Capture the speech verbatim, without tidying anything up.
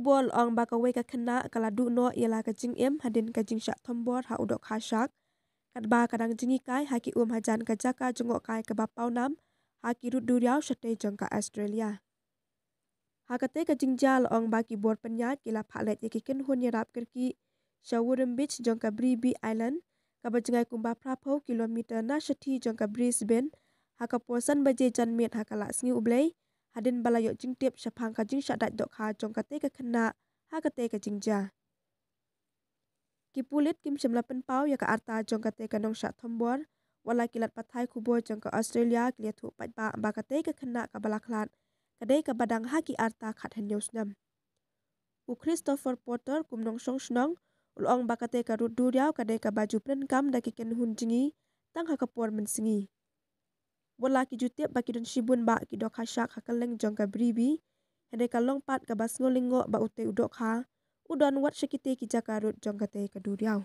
Bor la ong ba kawei ka khynnah ka la duh noh ïa la ka jingim hadien ka jingshah thombor ha u dohkha shark, katba ka dang jngi kai ha ki um hajan ka jaka jngohkai kaba pawnam ha ki rud duriaw shatei jong ka Australia. Ha katei ka jingjia la ong ba ki bor pynïaid ki la phah leit ïa ki kynhun ïarap kyrkieh sha Wurrung Beach jong ka Bribie Island, kaba jngai kumba phra phew kilometer na shathie jong ka Brisbane, ha ka por san baje janmiet ha ka Laisngi U Blei, hadien ba la ïoh jingtip shaphang ka jingshah dait dohkha jong katei ka khynnah ha katei ka jingjia. Ki pulit kim shym la pynpaw ïa ka arta jong katei ka nongshah thombor, wat la ki lad pathai khubor jong ka Australia ki la ïathuh paidbah ba katei ka khynnah kaba la khlad ka dei kaba dang ha ki arta khathynñiew snem. U Christopher Porter, kum nongshong shnong, u la ong ba katei ka rud duriaw ka dei kaba ju pyndonkam da ki kynhun jngi tang ha ka por mynsngi. Wat la ki ju tip ba ki don shibun bah ki dohkha shark ha kylleng jong ka Bribie, hynrei ka long pat kaba sngewlyngngoh ba utei u dohkha u don wat sha kitei ki jaka rud jong katei ka duriaw.